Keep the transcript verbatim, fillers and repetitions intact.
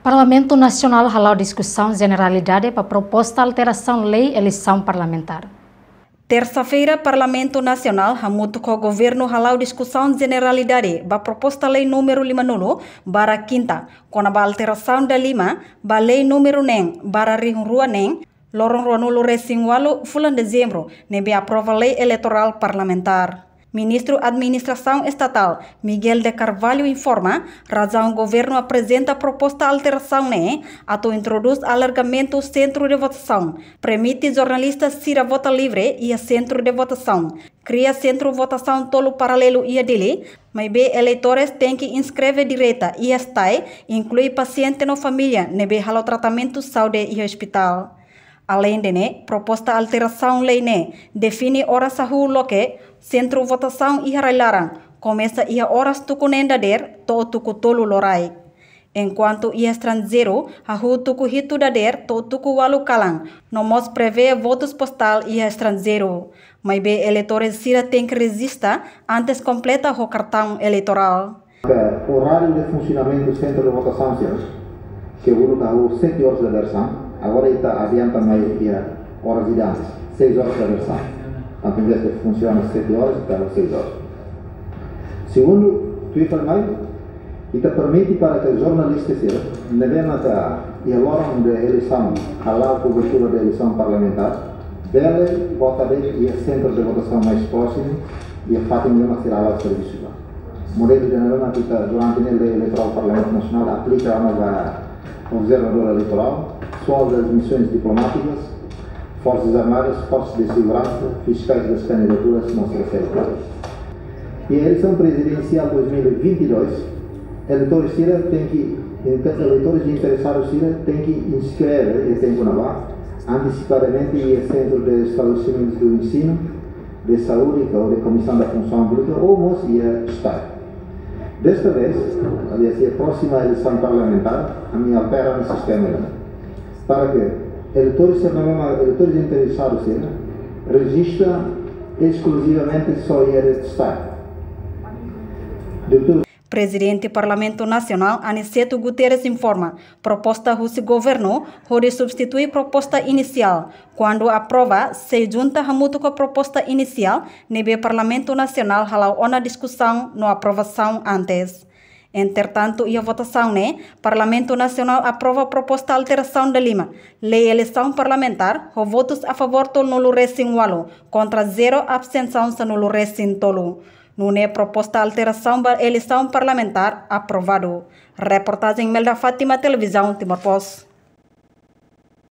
Parlamentu Nasionál hala'o diskusaun jeneralidade ba proposta alterasaun lei eleisaun parlamentár. Tersa-feira, Parlamentu Nasionál hamutuk ho Governu hala'o diskusaun jeneralidade ba proposta lei númeru lima nulu barra kinta, kona-ba alterasaun dalima ba lei númeru neen barra rihun rua neen, loron rua nulu resin ualu fulan Dezembru, ne'ebé aprova lei eleitorál parlamentár. Ministru Administrasaun Estatál, Miguel de Carvalho, informa razaun Governu aprezenta proposta alterasaun ne'e atu introdús alargamentu sentru de votasaun, permite jornalista sira vota livre iha sentru de votasaun, kria sentru votasaun tolu paralelu iha Dili, maibé eleitores tenke inskreve direta iha STAE, inklui pasiente no família ne'ebé halo tratamentu saúde iha ospitál. Aleinde ne'e, proposta alterasaun lei ne'e define oras hahú loke sentru votasaun iha rai-laran, komesa iha oras tuku neen dadeer to'o tuku tolu loraik. Enkuantu iha estranjeiru, hahú tuku hitu dadeer to'o tuku ualu kalan, no mós prevee votus postál iha estranjeiru. Maibé eleitores sira tenke rejista antes kompleta ho kartaun eleitorál. Oráriu de funsionamentu sentru de votasaun sira, ke uluk hahú sete horas dadeer-saan, agora ita adianta mai iha oras ida antes, seis horas dadeer-saan. Tantu, envezde funsiona sete horas, ita halo seis horas. Segundu, tuir fali mai, ita permite para ke jornalista sira ne'ebé maka iha loron de eleisaun hala'o kobertura de eleisaun parlamentár, bele vota de'it iha sentru de votasaun mais prósimu, iha fatin ne'ebé mak sira hala'o servisu ba. Modelu ida-ne'ebé mak ita durante ne'e lei eleitorál Parlamentu Nasionál aplika ona ba observadór eleitorál, pesoál das missões diplomáticas, Forças Armadas, Forças de Segurança, fiscais das candidaturas, no sira seluk. Iha eleisaun prezidensiál dois mil e vinte e dois, eleitores sira tenke, inte-, eleitores interesadu sira tenke inskreve iha tempu ne'ebá, antesipadamente iha sentru de estabelesimentu de ensinu, de saúde, ou de Komisaun da Funsaun Públika, ou mós iha STAE. Desta vez, aliás, iha prósima eleisaun parlamentár, ami altera ona sistema ne'e. Para ke eleitores sira ne'ebé mak, eleitores interesadu sira rejista eskluzivamente só iha rede STAE. Doutór Prezidente Parlamentu Nasionál, Aniceto Guterres, informa proposta husi Governu hodi substitui proposta inisiál, kuandu aprova, sei junta hamutuk ho proposta inisiál ne'ebé Parlamentu Nasionál hala'o ona diskusaun no aprovasaun antes. Entretantu, iha votasaun ne'e, Parlamentu Nasionál aprova proposta alterasaun dalima lei eleisaun parlamentár, ho votus afavór tolunulu resin ualu, kontra zero, abstensaun sanulu resin tolu. Nune'e proposta alterasaun ba eleisaun parlamentár aprovadu. Reportajen Melda Fátima, Televizaun Timor Post.